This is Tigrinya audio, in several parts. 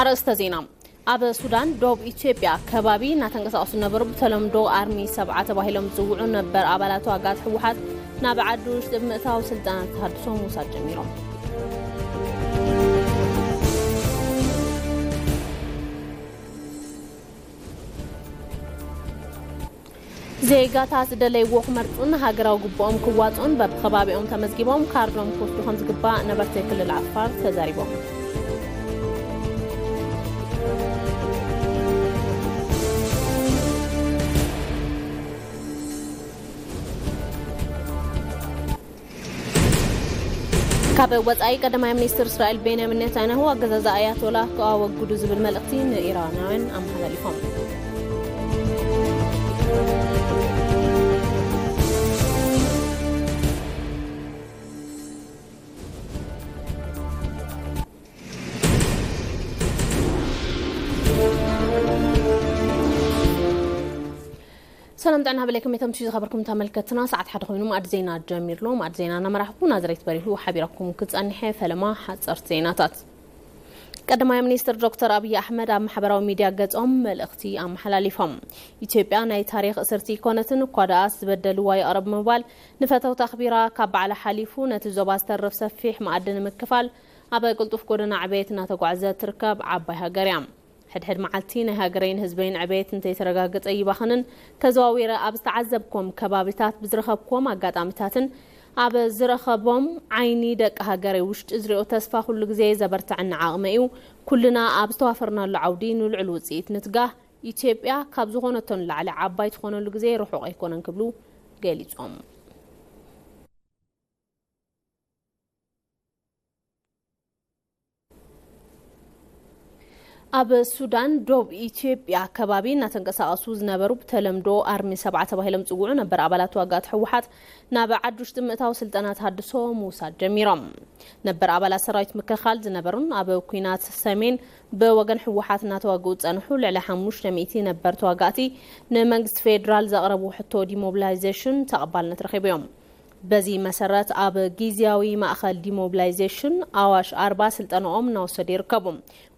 ኣርእስተ ዜና። ኣብ ሱዳን ዶብ ኢትዮጵያ ከባቢ እናተንቀሳቐሱ ዝነበሩ ብተለምዶ ኣርሚ ሰብዓ ተባሂሎም ዝጽውዑ ነበር ኣባላት ዋጋት ህወሓት ናብ ዓዲ ውሽጢ ብምእታው ስልጠና ተሃድሶ ምውሳድ ጀሚሮም። ዜጋታት ደለይዎ ክመርጹን ሃገራዊ ግቡኦም ክዋጽኡን በብከባቢኦም ተመዝጊቦም ካርዶም ክወስዱ ከም ዝግባእ ነበርቲ ክልል ዓፋር ተዛሪቦም። ካብ ወጻኢ ቀዳማይ ሚኒስትር እስራኤል ቤንያሚን ኔታንያሁ ኣገዛዝኣ ኣያቶላ ኣወግዱ ዝብል መልእኽቲ ንኢራናውያን ኣመሓላሊፎም። ሰላም ጥዕና ሃበለይኩም፣ የተምቹ ዝኸበርኩም ተመልከትና፣ ሰዓት ሓደ ኮይኑ ማዕድ ዜና ጀሚርሎ። ማዕድ ዜና እናመራሕኩ ናዝሬት በሪሁ ሓቢራኩም ክጸንሐ። ፈለማ ሓጸርቲ ዜናታት። ቀዳማይ ሚኒስትር ዶክተር ኣብይ ኣሕመድ ኣብ ማሕበራዊ ሚድያ ገጾም መልእኽቲ ኣመሓላሊፎም። ኢትዮጵያ ናይ ታሪኽ እስርቲ ኣይኮነትን፣ እኳ ደኣስ ዝበደልዋ ይቕረብ ብምባል ንፈተውቲ ኣኽቢራ፣ ካብ ባዕላ ሓሊፉ ነቲ ዞባ ዝተርፍ ሰፊሕ መኣዲ ንምክፋል ኣብ ቅልጡፍ ጎደና ዕቤት እናተጓዕዘ ትርከብ ዓባይ ሃገር እያ። ሕድሕድ መዓልቲ ናይ ሃገረይን ህዝበይን ዕቤት እንተይተረጋገጸ ይባኽንን፣ ተዘዋዊረ ኣብ ዝተዓዘብኩም ከባቢታት ብዝረኸብኩም ኣጋጣሚታትን ኣብ ዝረኸቦም ዓይኒ ደቂ ሃገረይ ውሽጢ ዝሪኦ ተስፋ ኩሉ ግዜ ዘበርትዐኒ ዓቕሚ እዩ። ኩልና ኣብ ዝተዋፈርናሉ ዓውዲ ንልዑል ውፅኢት ንትጋህ። ኢትዮጵያ ካብ ዝኾነቶ ንላዕሊ ዓባይ ትኾነሉ ግዜ ርሑቕ ኣይኮነን ክብሉ ገሊጾም። ኣብ ሱዳን ዶብ ኢትዮጵያ ከባቢ እናተንቀሳቐሱ ዝነበሩ ብተለምዶ ኣርሚ ሰብዓ ተባሂሎም ዝጽውዑ ነበር ኣባላት ዋጋት ህወሓት ናብ ዓዲ ውሽጢ ምእታው ስልጠና ተሃድሶ ምውሳድ ጀሚሮም። ነበር ኣባላት ሰራዊት ምክልኻል ዝነበሩን ኣብ ኲናት ሰሜን ብወገን ህወሓት እናተዋግኡ ዝጸንሑ ልዕሊ ሓሙሽተ ሚእቲ ነበር ተዋጋእቲ ንመንግስቲ ፌዴራል ዘቕረቡ ሕቶ ዲሞቢላይዜሽን ተቐባልነት ረኺቡ እዮም። በዚ መሰረት ኣብ ግዝያዊ ማእኸል ዲሞቢላይዜሽን ኣዋሽ ኣርባ ስልጠናኦም እናወሰዱ ይርከቡ።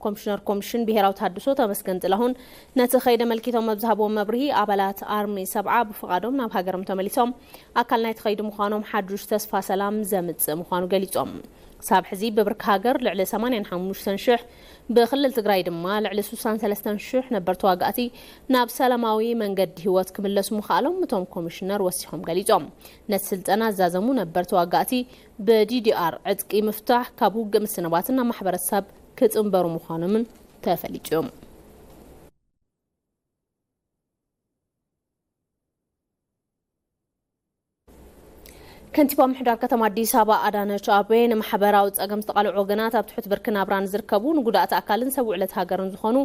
ኮሚሽነር ኮሚሽን ብሄራዊ ተሃድሶ ተመስገን ጥላሁን ነቲ ኸይዲ ኣመልኪቶም ኣብ ዝሃብዎ መብርሂ፣ ኣባላት ኣርሚ ሰብዓ ብፍቓዶም ናብ ሃገሮም ተመሊሶም ኣካል ናይቲ ኸይዲ ምዃኖም ሓዱሽ ተስፋ ሰላም ዘምጽእ ምዃኑ ገሊጾም። ክሳብ ሕዚ ብብርኪ ሃገር ልዕሊ ሰማንያን ሓሙሽተን ሽሕ፣ ብክልል ትግራይ ድማ ልዕሊ ስሳን ሰለስተን ሽሕ ነበር ተዋጋእቲ ናብ ሰላማዊ መንገዲ ህይወት ክምለሱ ምኽኣሎም እቶም ኮሚሽነር ወሲኾም ገሊጾም። ነቲ ስልጠና ዝዛዘሙ ነበር ተዋጋእቲ ብዲዲኣር ዕጥቂ ምፍታሕ፣ ካብ ውግእ ምስንባትን ናብ ማሕበረሰብ ክጽንበሩ ምዃኖምን ተፈሊጡ እዩ። ከንቲባ ምሕዳር ከተማ ኣዲስ ኣበባ ኣዳነች ኣቤ ንማሕበራዊ ጸገም ዝተቓልዑ ወገናት ኣብ ትሑት ብርኪ ናብራ ንዝርከቡ ንጉዳእቲ ኣካልን ሰብ ውዕለት ሃገርን ዝኾኑ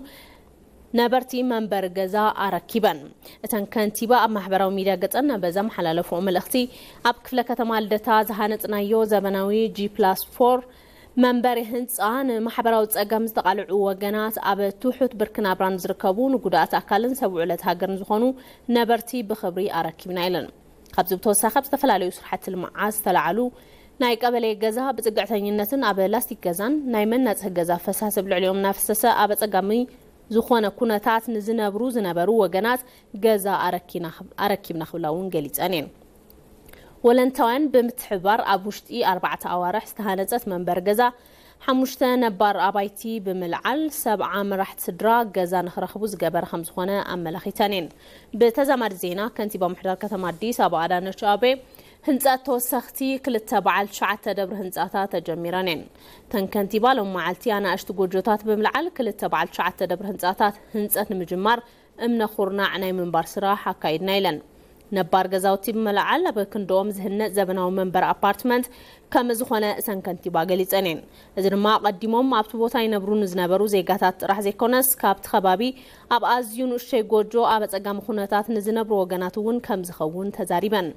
ነበርቲ መንበሪ ገዛ ኣረኪበን። እተን ከንቲባ ኣብ ማሕበራዊ ሚድያ ገጸን በዘመሓላለፍኦ መልእኽቲ፣ ኣብ ክፍለ ከተማ ልደታ ዝሃነጽናዮ ዘበናዊ ጂ ፕላስ ፎር መንበሪ ህንፃ ንማሕበራዊ ጸገም ዝተቓልዑ ወገናት፣ ኣብ ትሑት ብርኪ ናብራ ንዝርከቡ ንጉዳእቲ ኣካልን ሰብ ውዕለት ሃገርን ዝኾኑ ነበርቲ ብኽብሪ ኣረኪብና ኢለን። ካብዚ ብተወሳኺ ኣብ ዝተፈላለዩ ስራሕቲ ልምዓት ዝተለዓሉ ናይ ቀበሌ ገዛ ብጽግዕተኝነትን ኣብ ላስቲክ ገዛን ናይ መናጽሂ ገዛ ፈሳሲ ኣብ ልዕሊኦም እናፈሰሰ ኣብ ኣጸጋሚ ዝኾነ ኩነታት ንዝነብሩ ዝነበሩ ወገናት ገዛ ኣረኪና-፣ ኣረኪብና ክብላ እውን ገሊጸን እየን። ወለንታውያን ብምትሕብባር ኣብ ውሽጢ ኣርባዕተ ኣዋርሕ ዝተሃነጸት መንበሪ ገዛ ሓሙሽተ ነባር ኣባይቲ ብምልዓል ሰብዓ መራሕቲ ስድራ ገዛ ንኽረኽቡ ዝገበረ ከም ዝኾነ ኣመላኺተን እየን። ብተዛማዲ ዜና ከንቲባ ምሕዳር ከተማ ኣዲስ ኣበባ ኣዳነች ኣቤ ህንጸት ተወሰኽቲ ክልተ በዓል ትሽዓተ ደብሪ ህንጻታት ተጀሚረን እየን። እተን ከንቲባ ሎም መዓልቲ ኣናእሽቲ ጎጆታት ብምልዓል ክልተ በዓል ትሽዓተ ደብሪ ህንጻታት ህንጸት ንምጅማር እምነ ኩርናዕ ናይ ምንባር ስራሕ ኣካይድና ኢለን። ነባር ገዛውቲ ብምልዓል ኣብ ክንድኦም ዝህነጽ ዘበናዊ መንበሪ ኣፓርትመንት ከም ዝኾነ እተን ከንቲባ ገሊጸን እየን። እዚ ድማ ኣቐዲሞም ኣብቲ ቦታ ይነብሩ ንዝነበሩ ዜጋታት ጥራሕ ዘይኮነስ ካብቲ ከባቢ ኣብ ኣዝዩ ንእሽተይ ጎጆ ኣብ ኣጸጋሚ ኩነታት ንዝነብሩ ወገናት እውን ከም ዝኸውን ተዛሪበን።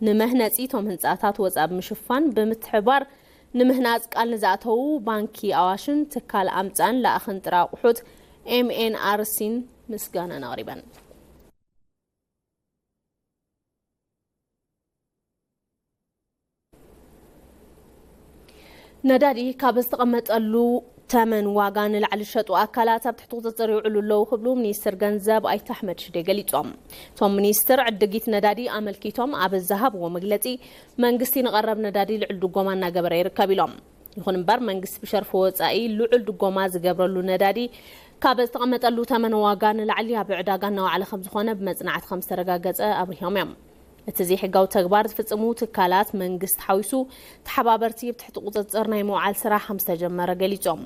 ንመህነጺ እቶም ህንጻታት ወጻኢ ብምሽፋን ብምትሕባር ንምህናጽ ቃል ንዝኣተዉ ባንኪ ኣዋሽን ትካል ኣምጻን ለኣኽን ጥረ ኣቑሑት ኤም ኤን ኣር ሲን ምስጋናን ኣቕሪበን። ነዳዲ ካብ ዝተቐመጠሉ ተመን ዋጋ ንላዕሊ ዝሸጡ ኣካላት ኣብ ትሕቲ ቁፅፅር ይውዕሉ ኣለዉ ክብሉ ሚኒስትር ገንዘብ ኣይተ ኣሕመድ ሽዴ ገሊፆም። እቶም ሚኒስትር ዕድጊት ነዳዲ ኣመልኪቶም ኣብ ዝሃብዎ መግለፂ፣ መንግስቲ ንቐረብ ነዳዲ ልዑል ድጎማ እናገበረ ይርከብ ኢሎም። ይኹን እምበር መንግስቲ ብሸርፊ ወፃኢ ልዑል ድጎማ ዝገብረሉ ነዳዲ ካብ ዝተቐመጠሉ ተመን ዋጋ ንላዕሊ ኣብ ዕዳጋ እናወዓለ ከምዝኾነ ብመፅናዕቲ ከምዝተረጋገፀ ኣብሪሆም እዮም። እቲ ዘይሕጋዊ ተግባር ዝፍፅሙ ትካላት መንግስቲ ሓዊሱ ተሓባበርቲ ብትሕቲ ቁፅፅር ናይ ምውዓል ስራሕ ከምዝተጀመረ ገሊፆም።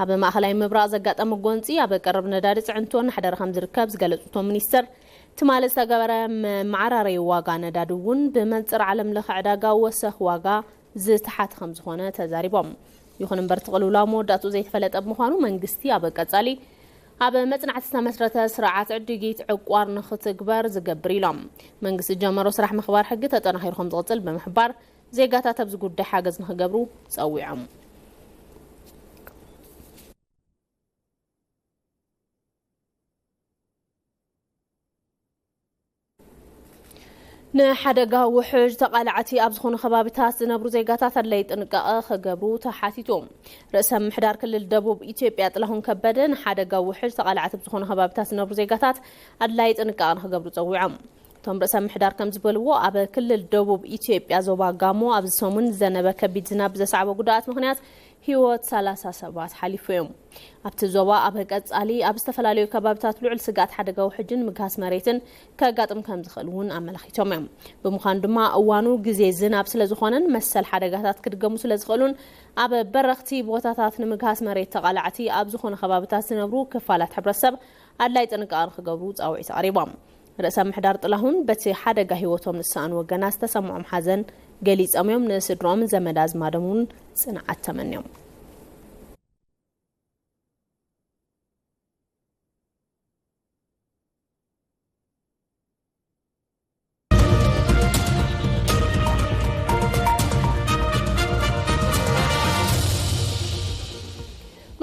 ኣብ ማእኸላይ ምብራቕ ዘጋጠመ ጎንፂ ኣብ ቀረብ ነዳዲ ፅዕንቶ እናሕደረ ከምዝርከብ ዝገለፁ እቶም ሚኒስትር፣ ትማሊ ዝተገበረ መመዓራረዪ ዋጋ ነዳዲ እውን ብመንፅር ዓለም ለኸ ዕዳጋ ወሰኽ ዋጋ ዝተሓተ ከምዝኾነ ተዛሪቦም። ይኹን እምበር እቲ ቅልውላው መወዳእትኡ ዘይተፈለጠ ብምዃኑ መንግስቲ ኣብ ቀፃሊ ኣብ መፅናዕቲ ዝተመስረተ ስርዓት ዕድጊት ዕቋር ንኽትግበር ዝገብር ኢሎም። መንግስቲ ዝጀመሮ ስራሕ ምኽባር ሕጊ ተጠናኺሩ ከምዝቕፅል ብምሕባር ዜጋታት ኣብዚ ጉዳይ ሓገዝ ንኽገብሩ ፀዊዖም። ንሓደጋ ውሕጅ ተቓላዕቲ ኣብ ዝኾኑ ከባቢታት ዝነብሩ ዜጋታት ኣድላይ ጥንቃቐ ክገብሩ ተሓቲቱ። ርእሰ ምምሕዳር ክልል ደቡብ ኢትዮጵያ ጥላሁን ከበደ ንሓደጋ ውሕጅ ተቓላዕቲ ኣብ ዝኾኑ ከባቢታት ዝነብሩ ዜጋታት ኣድላይ ጥንቃቐ ንክገብሩ ጸዊዖም። እቶም ርእሰ ምምሕዳር ከም ዝበልዎ ኣብ ክልል ደቡብ ኢትዮጵያ ዞባ ጋሞ ኣብዚ ሰሙን ዝዘነበ ከቢድ ዝናብ ብዘስዓቦ ጉድኣት ምኽንያት ህይወት ሰላሳ ሰባት ሓሊፉ እዮም። ኣብቲ ዞባ ኣብ ቀጻሊ ኣብ ዝተፈላለዩ ከባቢታት ልዑል ስግኣት ሓደጋ ውሕጅን ምግሃስ መሬትን ከጋጥም ከም ዝኽእል እውን ኣመላኺቶም እዮም። ብምዃኑ ድማ እዋኑ ግዜ ዝናብ ስለ ዝኾነን መሰል ሓደጋታት ክድገሙ ስለ ዝኽእሉን ኣብ በረኽቲ ቦታታት ንምግሃስ መሬት ተቓላዕቲ ኣብ ዝኾነ ከባቢታት ዝነብሩ ክፋላት ሕብረተሰብ ኣድላይ ጥንቃቐ ንክገብሩ ጻውዒት ኣቕሪቦም። ርእሰ ምሕዳር ጥላሁን በቲ ሓደጋ ህይወቶም ንዝሰኣኑ ወገናት ዝተሰምዖም ሓዘን ገሊጾም እዮም። ንስድሮምን ዘመድ ኣዝማዶም እውን ጽንዓት ተመንዮም።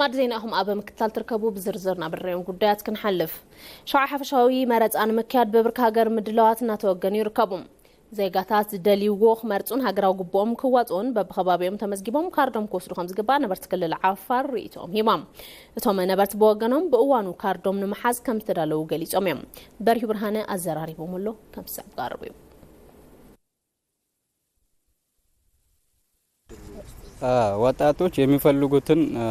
ማዕድ ዜናኹም ኣብ ምክትታል ትርከቡ። ብዝርዝር ናብ ረዮም ጉዳያት ክንሓልፍ። ሸውዓ ሓፈሻዊ መረፃ ንምክያድ ብብርኪ ሃገር ምድላዋት እናተወገኑ ይርከቡ። ዜጋታት ዝደልይዎ ክመርፁን ሃገራዊ ግቡኦም ክዋፅኡን በብኸባቢኦም ተመዝጊቦም ካርዶም ክወስዱ ከም ዝግባእ ነበርቲ ክልል ዓፋር ርእይቶኦም ሂቦም። እቶም ነበርቲ ብወገኖም ብእዋኑ ካርዶም ንምሓዝ ከም ዝተዳለዉ ገሊፆም እዮም። በሪሁ ብርሃነ ኣዘራሪቦም ኣሎ፣ ከም ዝስዕብ ቀርቡ እዩ። አ፣ ወጣቶች የሚፈልጉትን፣ አ፣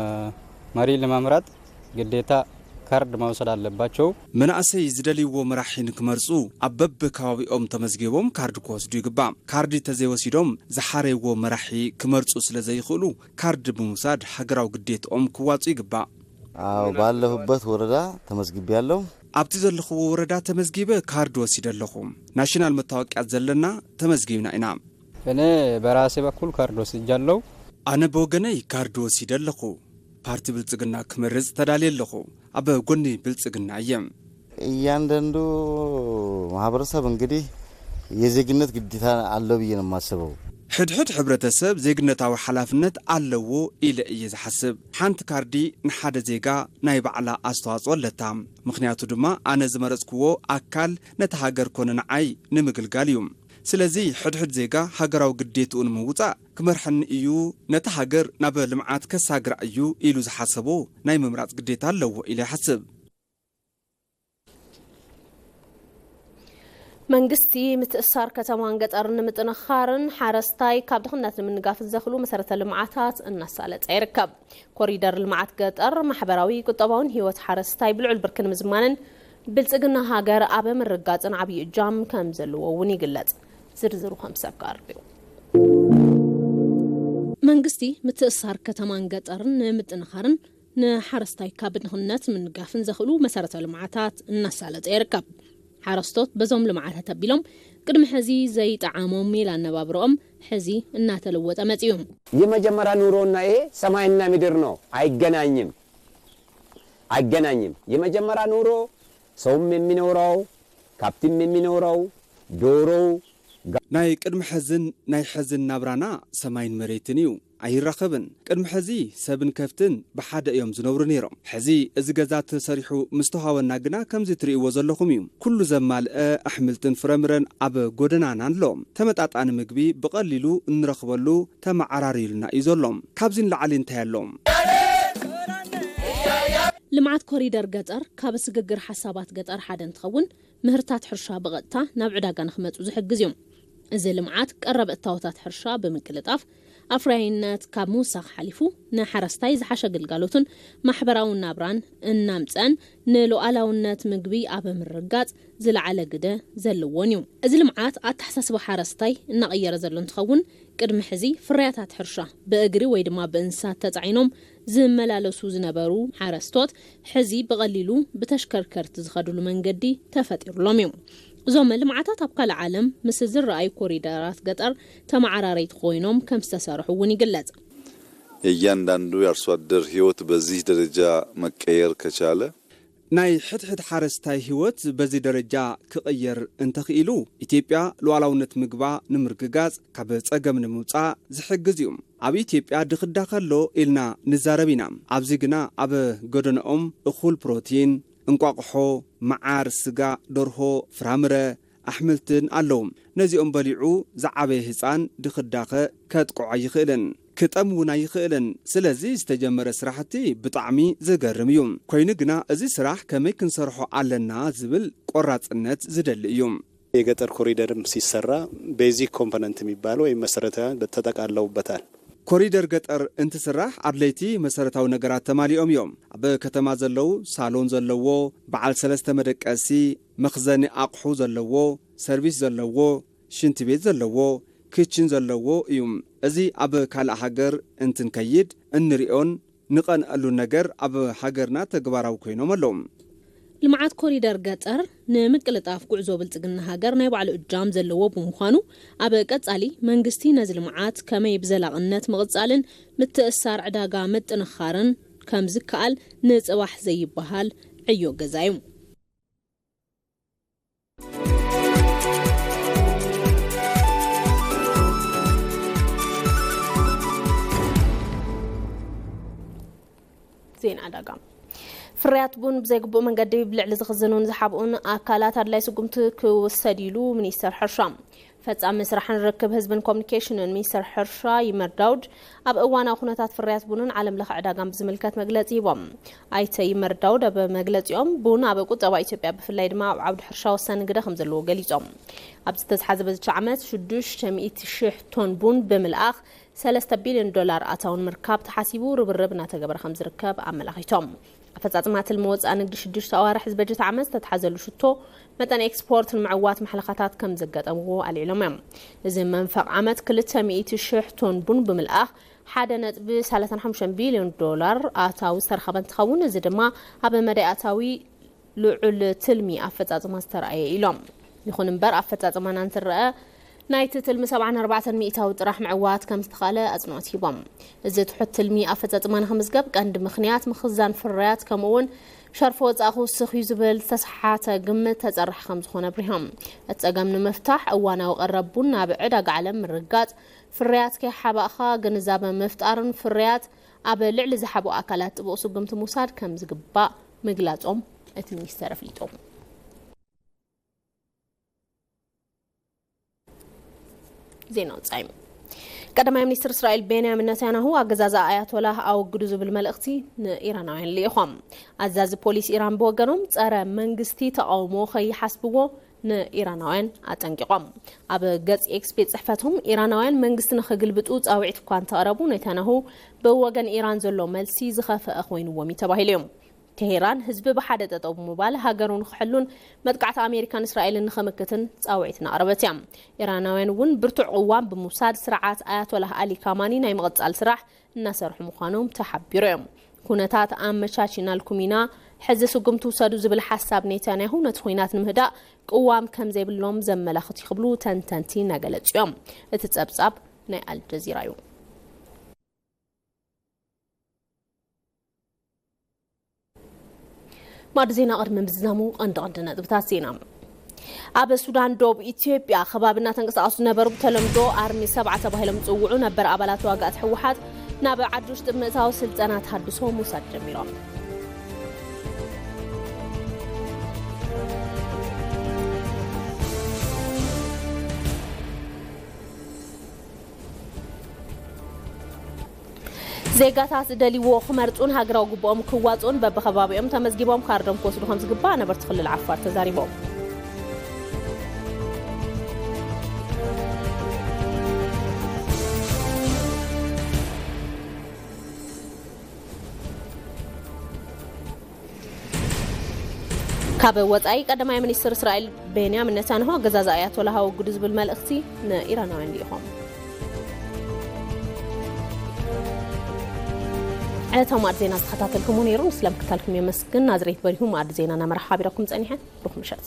መሪ ለመምረጥ ግዴታ ካርድ መውሰድ አለባቸው። መናእሰይ ዝደልይዎ መራሒ ንክመርፁ ኣብ በብከባቢኦም ተመዝጊቦም ካርድ ክወስዱ ይግባእ። ካርድ ተዘይወሲዶም ዝሓረይዎ መራሒ ክመርፁ ስለ ዘይኽእሉ ካርድ ብምውሳድ ሃገራዊ ግዴትኦም ክዋፁ ይግባእ። አዎ፣ ባለሁበት ወረዳ ተመዝግቤያለሁ። ኣብቲ ዘለኽዎ ወረዳ ተመዝጊበ ካርድ ወሲደ ኣለኹ። ናሽናል መታወቂያ ዘለና ተመዝጊብና ኢና። እኔ በራሴ በኩል ካርድ ወስጃለሁ። ኣነ ብወገነይ ካርድ ወሲደ ኣለኹ። ፓርቲ ብልጽግና ክመርጽ ተዳልየ ኣለኹ። ኣብ ጎኒ ብልጽግና እየ። እያንዳንዱ ማህበረሰብ እንግዲህ የዜግነት ግዴታ አለው ብዬ ነው የማስበው። ሕድሕድ ሕብረተሰብ ዜግነታዊ ሓላፍነት ኣለዎ ኢለ እየ ዝሓስብ። ሓንቲ ካርዲ ንሓደ ዜጋ ናይ ባዕላ ኣስተዋጽኦ ኣለታ። ምኽንያቱ ድማ ኣነ ዝመረጽክዎ ኣካል ነታ ሃገር ኮነ ንዓይ ንምግልጋል እዩ። ስለዚ ሕድሕድ ዜጋ ሃገራዊ ግዴትኡ ንምውጻእ ክመርሐኒ እዩ፣ ነታ ሃገር ናብ ልምዓት ከሳግራ እዩ ኢሉ ዝሓሰቦ ናይ ምምራጽ ግዴታ ኣለዎ ኢለ ይሓስብ። መንግስቲ ምትእሳር ከተማን ገጠርን ንምጥንኻርን ሓረስታይ ካብ ድኽነት ንምንጋፍን ዘኽእሉ መሰረተ ልምዓታት እናሳለጠ ይርከብ። ኮሪደር ልምዓት ገጠር ማሕበራዊ ቁጠባውን ህይወት ሓረስታይ ብልዑል ብርኪ ንምዝማንን ብልጽግና ሃገር ኣብ ምርጋጽን ዓብዪ እጃም ከም ዘለዎ እውን ይግለጽ። ዝርዝሩ ከም ሰብ ቀርብ እዩ። መንግስቲ ምትእሳር ከተማን ገጠርን ንምጥንኻርን ንሓረስታይ ካብ ድኽነት ምንጋፍን ዘኽእሉ መሰረተ ልምዓታት እናሳለጠ ይርከብ። ሓረስቶት በዞም ልምዓታት ኣቢሎም ቅድሚ ሕዚ ዘይጠዓሞም ሜላ ኣነባብረኦም ሕዚ እናተለወጠ መጺኡ። የመጀመሪያ ኑሮና ይሄ ሰማይና ምድር ነው፣ አይገናኝም፣ አይገናኝም። የመጀመሪያ ኑሮ ሰውም የሚኖረው፣ ከብትም የሚኖረው፣ ዶሮው፣ ናይ ቅድሚ ሕዝን ናይ ሕዝን ናብራና ሰማይን መሬትን እዩ፣ ኣይራኸብን። ቅድሚ ሕዚ ሰብን ከፍትን ብሓደ እዮም ዝነብሩ ነይሮም። ሕዚ እዚ ገዛ ተሰሪሑ ምስ ተዋሃበና ግና ከምዚ ትርእይዎ ዘለኹም እዩ። ኩሉ ዘማልአ ኣሕምልትን ፍረምረን ኣብ ጎደናና ኣሎ። ተመጣጣኒ ምግቢ ብቐሊሉ እንረኽበሉ ተመዓራርዩልና እዩ ዘሎ። ካብዚ ንላዕሊ እንታይ ኣሎ? ልምዓት ኮሪደር ገጠር ካብ ስግግር ሓሳባት ገጠር ሓደ እንትኸውን፣ ምህርታት ሕርሻ ብቐጥታ ናብ ዕዳጋ ንኽመፁ ዝሕግዝ እዩ። እዚ ልምዓት ቀረብ እታወታት ሕርሻ ብምቅልጣፍ፣ ኣፍራይነት ካብ ምውሳኽ ሓሊፉ፣ ንሓረስታይ ዝሓሸ ግልጋሎትን ማሕበራዊ ናብራን እናምፀን፣ ንሉዓላውነት ምግቢ ኣብ ምርጋፅ ዝለዓለ ግደ ዘለዎን እዩ። እዚ ልምዓት ኣተሓሳስባ ሓረስታይ እናቐየረ ዘሎ እንትኸውን፣ ቅድሚ ሕዚ ፍርያታት ሕርሻ ብእግሪ ወይ ድማ ብእንስሳት ተጻዒኖም ዝመላለሱ ዝነበሩ ሓረስቶት፣ ሕዚ ብቐሊሉ ብተሽከርከርቲ ዝኸድሉ መንገዲ ተፈጢሩሎም እዩ። እዞም ልምዓታት ኣብ ካልእ ዓለም ምስ ዝረኣዩ ኮሪደራት ገጠር ተመዓራረይቲ ኮይኖም ከም ዝተሰርሑ እውን ይግለጽ። የእያንዳንዱ የአርሶ አደር ህይወት በዚህ ደረጃ መቀየር ከቻለ፣ ናይ ሕድሕድ ሓረስታይ ህይወት በዚ ደረጃ ክቕየር እንተኽኢሉ፣ ኢትዮጵያ ሉዓላውነት ምግባ ንምርግጋጽ፣ ካብ ጸገም ንምውጻእ ዝሕግዝ እዩ። ኣብ ኢትዮጵያ ድኽዳ ከሎ ኢልና ንዛረብ ኢና። ኣብዚ ግና ኣብ ጎደንኦም እኹል ፕሮቲን፣ እንቋቑሖ፣ መዓር፣ ስጋ፣ ደርሆ፣ ፍራምረ፣ ኣሕምልትን ኣለዉ። ነዚኦም በሊዑ ዝዓበየ ህጻን ድኽዳኸ ከጥቅዖ ኣይኽእልን፣ ክጠም እውን ኣይኽእልን። ስለዚ ዝተጀመረ ስራሕቲ ብጣዕሚ ዘገርም እዩ። ኮይኑ ግና እዚ ስራሕ ከመይ ክንሰርሖ ኣለና ዝብል ቆራጽነት ዝደሊ እዩ። የገጠር ኮሪደርም ሲሰራ ቤዚክ ኮምፖነንት የሚባሉ ወይም መሰረታውያን ተጠቃለውበታል። ኮሪደር ገጠር እንትስራሕ ኣድለይቲ መሰረታዊ ነገራት ተማሊኦም እዮም። ኣብ ከተማ ዘለዉ ሳሎን ዘለዎ፣ በዓል ሰለስተ መደቀሲ፣ መኽዘኒ ኣቕሑ ዘለዎ፣ ሰርቪስ ዘለዎ፣ ሽንቲ ቤት ዘለዎ፣ ክችን ዘለዎ እዩ። እዚ ኣብ ካልእ ሃገር እንትንከይድ እንሪኦን ንቐንኣሉን ነገር ኣብ ሃገርና ተግባራዊ ኮይኖም ኣለዉ። ልምዓት ኮሪደር ገጠር ንምቅልጣፍ ጉዕዞ ብልጽግና ሃገር ናይ ባዕሉ እጃም ዘለዎ ብምዃኑ፣ ኣብ ቀጻሊ መንግስቲ ነዚ ልምዓት ከመይ ብዘላቕነት ምቕጻልን ምትእስሳር ዕዳጋ ምጥንኻርን ከም ዝከኣል ንጽባሕ ዘይበሃል ዕዮ ገዛ እዩ። ዜና ዕዳጋ። ፍርያት ቡን ብዘይግቡእ መንገዲ ብልዕሊ ዝኽዝኑን ዝሓብኡን ኣካላት ኣድላይ ስጉምቲ ክውሰድ ኢሉ ሚኒስተር ሕርሻ። ፈጻሚ ስራሕን ርክብ ህዝብን ኮሙኒኬሽንን ሚኒስተር ሕርሻ ይመር ዳውድ ኣብ እዋናዊ ኩነታት ፍርያት ቡንን ዓለም ለኸ ዕዳጋን ብዝምልከት መግለጺ ሂቦም። ኣይተ ይመር ዳውድ ኣብ መግለጺኦም ቡን ኣብ ቁጠባ ኢትዮጵያ ብፍላይ ድማ ኣብ ዓውዲ ሕርሻ ወሳኒ ግደ ከም ዘለዎ ገሊጾም። ኣብ ዝተዝሓዘ በዝቻ ዓመት ሽዱሽተ ሚእቲ ሽሕ ቶን ቡን ብምልኣኽ ሰለስተ ቢልዮን ዶላር ኣታዊ ንምርካብ ተሓሲቡ ርብርብ እናተገበረ ከም ዝርከብ ኣመላኺቶም። ኣፈፃፅማ ትልሚ ወፃኢ ንግዲ ሽዱሽተ ኣዋርሕ ዝበጀት ዓመት ዝተትሓዘሉ ሽቶ መጠን ኤክስፖርት ንምዕዋት ማሕለኻታት ከም ዘጋጠምዎ ኣልዒሎም እዮም። እዚ መንፈቕ ዓመት ክልተ ሚእቲ ሽሕ ቶን ቡን ብምልኣኽ ሓደ ነጥቢ ሰላሳን ሓሙሽተን ቢልዮን ዶላር ኣታዊ ዝተረኸበ እንትኸውን፣ እዚ ድማ ኣብ መዳይ ኣታዊ ልዑል ትልሚ ኣፈፃፅማ ዝተረኣየ ኢሎም። ይኹን እምበር ኣፈፃፅማና እንትረኣ ናይቲ ትልሚ ሰብዓን ኣርባዕተን ሚእታዊ ጥራሕ ምዕዋት ከም ዝተኻእለ ኣፅንኦት ሂቦም። እዚ ትሑት ትልሚ ኣፈፃፅማ ንክምዝገብ ቀንዲ ምኽንያት ምኽዛን ፍርያት ከምኡ እውን ሸርፊ ወፃኢ ክውስኽ እዩ ዝብል ዝተሰሓተ ግምት ተፀራሕ ከም ዝኾነ ኣብሪሆም። እቲ ፀገም ንምፍታሕ እዋናዊ ቀረብ ቡን ናብ ዕዳጋ ዓለም ምርጋፅ፣ ፍርያት ከይሓባእኻ ግንዛበ ምፍጣርን ፍርያት ኣብ ልዕሊ ዝሓቡ ኣካላት ጥቡቕ ስጉምቲ ምውሳድ ከም ዝግባእ ምግላጾም እቲ ሚኒስተር ኣፍሊጡ። ዜና ወጻኢ። ቀዳማይ ሚኒስትር እስራኤል ቤንያሚን ነታንያሁ ኣገዛዝኣ ኣያቶላህ ኣወግዱ ዝብል መልእኽቲ ንኢራናውያን ልኢኾም። ኣዛዚ ፖሊስ ኢራን ብወገኖም ጸረ መንግስቲ ተቓውሞ ከይሓስብዎ ንኢራናውያን ኣጠንቂቖም። ኣብ ገጽ ኤክስ ቤት ጽሕፈቶም ኢራናውያን መንግስቲ ንኽግልብጡ ጻውዒት እኳ እንተቕረቡ፣ ኔታንያሁ ብወገን ኢራን ዘሎ መልሲ ዝኸፍአ ኮይንዎም እዩ ተባሂሉ እዩ። ቴሄራን ህዝቢ ብሓደ ጠጠው ብምባል ሃገሩ ንኽሕሉን መጥቃዕቲ ኣሜሪካን እስራኤልን ንኽምክትን ጻውዒት እናቕረበት እያ። ኢራናውያን እውን ብርቱዕ ቅዋም ብምውሳድ ስርዓት ኣያቶላህ ኣሊ ካማኒ ናይ ምቕጻል ስራሕ እናሰርሑ ምዃኖም ተሓቢሩ እዮም። ኩነታት ኣመቻቺናልኩም ኢና፣ ሕዚ ስጉምቲ ውሰዱ ዝብል ሓሳብ ኔታንያሁ ነቲ ኹናት ንምህዳእ ቅዋም ከም ዘይብሎም ዘመላኽት እዩ ክብሉ ተንተንቲ እናገለጹ እዮም። እቲ ጸብጻብ ናይ ኣልጀዚራ እዩ። ማዕዲ ዜና ቅድሚ ምዝዛሙ ቀንዲ ቀንዲ ነጥብታት ዜና። ኣብ ሱዳን ዶብ ኢትዮጵያ ከባቢ እናተንቀሳቐሱ ዝነበሩ ብተለምዶ ኣርሚ ሰብዓ ተባሂሎም ዝፅውዑ ነበር ኣባላት ዋጋእት ህወሓት ናብ ዓዲ ውሽጢ ብምእታው ስልጠና ተሃድሶ ምውሳድ ጀሚሮም። ዜጋታት ዝደልይዎ ክመርጹን ሃገራዊ ግቡኦም ክዋጽኡን በብኸባቢኦም ተመዝጊቦም ካርዶም ክወስዱ ከም ዝግባእ ነበርቲ ክልል ዓፋር ተዛሪቦም። ካብ ወጻኢ ቀዳማይ ሚኒስትር እስራኤል ቤንያሚን ነታንያሁ ኣገዛዝ ኣያቶላህ ኣወግዱ ዝብል መልእኽቲ ንኢራናውያን ልኢኾም። ዕለታዊ ማዕድ ዜና ዝተኸታተልኩሞ ነይሩ። ስለምክታልኩም የመስግን። ናዝሬት በሪሁ ማዕድ ዜና ናመራ ሓቢረኩም ጸኒሐ። ብሩኽ ምሸት።